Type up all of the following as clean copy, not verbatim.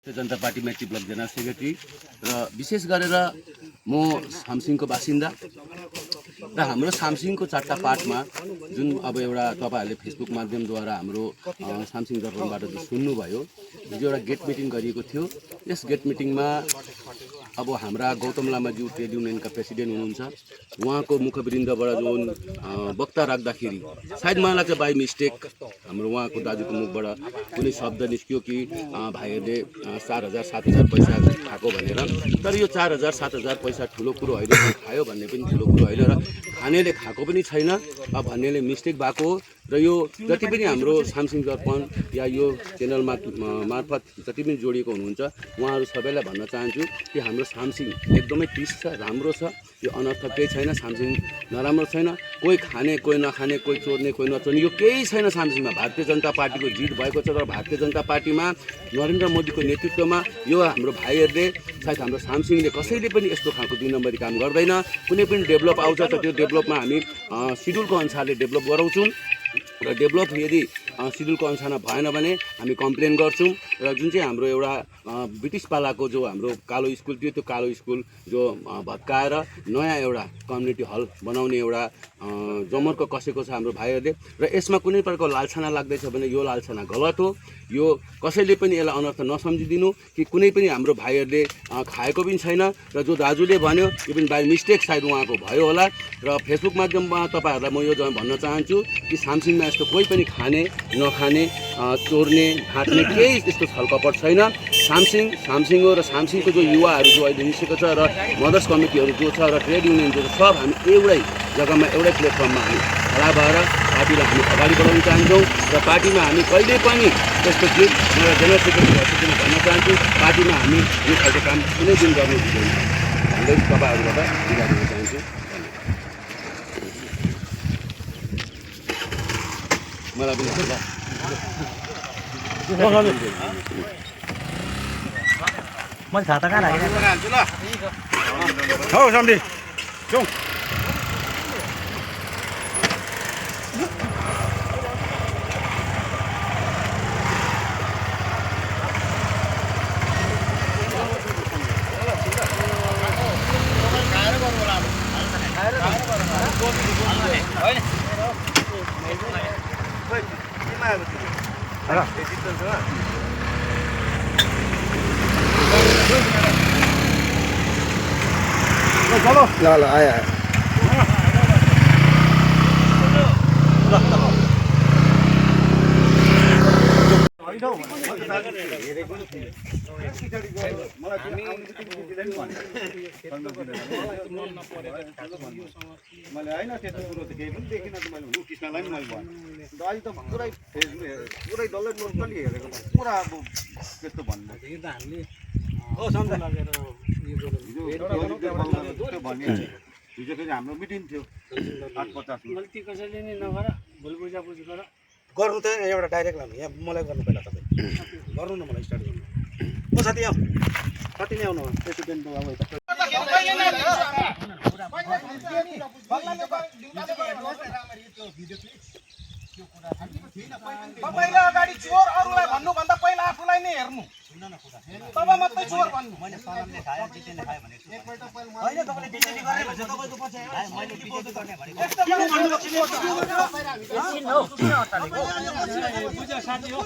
जनता party Mechi block general secretary र विशेष गरेर म सामसिङको बासिन्दा र हाम्रो सामसिङको चारटा पार्टमा जुन अब एउटा तपाईहरुले फेसबुक माध्यमद्वारा हाम्रो सामसिङ दर्पणबाट जो सुन्नुभयो जो एउटा गेट मिटिङ गरिएको थियो। यस गेट मिटिङमा अब हाम्रा गौतम लामाज्यू ट्रेड युनियनका प्रेसिडेन्ट हुनुहुन्छ, उहाँको मुखवृन्दबाट जुन वक्ता राख्दाखेरि सायद मलाई चाहिँ बाई मिस्टेक हाम्रो उहाँको दाजुको मुखबाट कुनै शब्द निस्क्यो कि भाइहरूले 4000 7000 पैसा खाएको भनेर। तर यो 4000 7000 पैसा ठुलो कुरो होइन, खायो भन्ने पनि ठुलो कुरो होइन र खानेले खाएको पनि छैन भन्नेले मिस्टेक भएको हो। र यो जति पनि हाम्रो सामसिङ दर्पण या यो च्यानल मार्फत जति पनि जोडिएको हुनुहुन्छ उहाँहरू सबैलाई भन्न चाहन्छु कि हाम्रो सामसिङ एकदमै पिस छ, राम्रो छ। यो अनर्थ केही छैन, सामसिङ नराम्रो छैन। कोही खाने कोही नखाने, कोही चोर्ने कोही नचोर्ने, यो केही छैन सामसिङमा। भारतीय जनता पार्टीको जित भएको छ र भारतीय जनता पार्टीमा नरेन्द्र मोदीको नेतृत्वमा यो हाम्रो भाइहरूले सायद हाम्रो सामसिङले कसैले पनि यस्तो खालको 2 नम्बरी काम गर्दैन। कुनै पनि डेभलप आउँछ त त्यो डेभलपमा हामी सिड्युलको अनुसारले डेभलप गराउँछौँ र डेभलप यदि सिड्युलको अनुसारमा भएन भने हामी कम्प्लेन गर्छौँ। र जुन चाहिँ हाम्रो एउटा ब्रिटिस पालाको जो हाम्रो कालो स्कुल थियो, त्यो कालो स्कुल जो भत्काएर नयाँ एउटा कम्युनिटी हल बनाउने एउटा जमर्को कसेको छ हाम्रो भाइहरूले। र यसमा कुनै प्रकारको लालछना लाग्दैछ भने यो लालछना गलत हो। यो कसैले पनि यसलाई अनर्थ नसम्झिदिनु कि कुनै पनि हाम्रो भाइहरूले खाएको पनि छैन। र जो दाजुले भन्यो यो पनि बाई मिस्टेक सायद उहाँको भयो होला। र फेसबुक माध्यममा तपाईहरुलाई म यो भन्न चाहन्छु कि सामसिङमा यस्तो कोही पनि खाने नखाने चोर्ने ढाँट्ने केही त्यस्तो छलकपट छैन। सामसिङ हो र सामसिङको जो युवाहरू जो अहिले निस्केको छ र मदर्स कमिटीहरू जो छ र ट्रेड युनियन जो सब हामी एउटै जग्गामा एउटै प्लेटफर्ममा हामी खडा भएर पार्टीलाई हामी अगाडि बढाउन चाहन्छौँ। र पार्टीमा हामी कहिले पनि त्यस्तो जित एउटा जनरल सेक्रेटरी भएपछि भन्न चाहन्छु, पार्टीमा हामी यो खालको काम कुनै दिन गर्नु दिँदैन भन्दै तपाईँहरूबाट बिदा दिन चाहन्छु। मलाई पनि मैले खाता कहाँ राखेँ ल हौ सम्धी जाउँ। चलो ल ल आयो आयो मैले होइन त्यस्तो कुरो त केही पनि देखिनँ त। मैले कृष्णलाई पनि मैले भने अहिले त पुरै डल्लै टोटली हेरेको पुरा अब त्यस्तो भन्नु हिजो फेरि हाम्रो मिटिङ थियो 8:50 कसैले नि नगर भोलि बुझाबुझी गर गर्नु त एउटा डाइरेक्ट लानु यहाँ मलाई गर्नु पहिला तपाईँ गर्नु न, मलाई स्टार्ट गर्नु। ओ साथी आऊ, साथी नै आउनु प्रेसिडेन्ट अब तपाईले अगाडि चोर अरूलाई भन्नुभन्दा पहिला आफूलाई नै हेर्नु। तब मात्रै चोर भन्नु। मैले सरमले खायो जितेले खायो भनेको होइन, तपाईले डिसिडी गरे भने तपाईको पछि मैले डिसिडी गर्ने भनेको यस्तो बुझ्यो साथी हो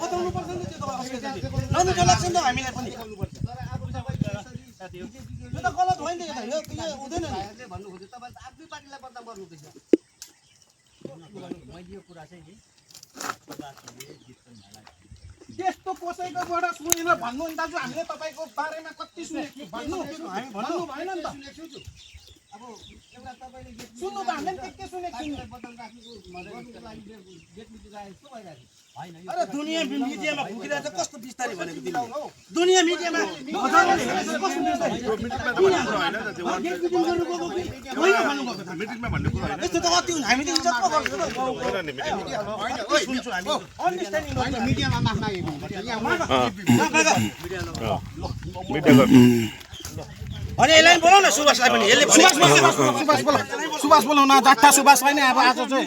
बताउनु पर्छ नि त्यो त नमिठो लाग्छ नि त हामीलाई पनि। यो त गलत होइन, यो हुँदैन नि भन्नु खोज्यो। तपाईले त आफ्नै पार्टीलाई बदनाम गर्नु हुँदैछ। मैले यो कुरा चाहिँ नि त्यस्तो कसैकोबाट सुनेर भन्नु नि दाजु। हामीले तपाईको बारेमा कति सुनेको भन्नु भएन नि त। अब एउटा तपाईले सुन्नु त हामीले के सुनेको थियौँ। अरे दुनिया मिडियामा फुकिरहेछ कस्तो बिस्तारै भनेको तिमीले। दुनिया मिडियामा मिटिङमा भन्ने कुरा होइन। यस्तो त कति हुन्छ। हामीले इज्जत पो गर्छ त सुन्छौँ हामी। अन्डरस्ट्यान्डिङ गर्छ मिडियामा माफ मागेको हुन्छ। यहाँ अनि यसलाई बोलाउन सुभाषलाई पनि। सुभाष बोलाउन जाट्टा सुभाष होइन अब आज चाहिँ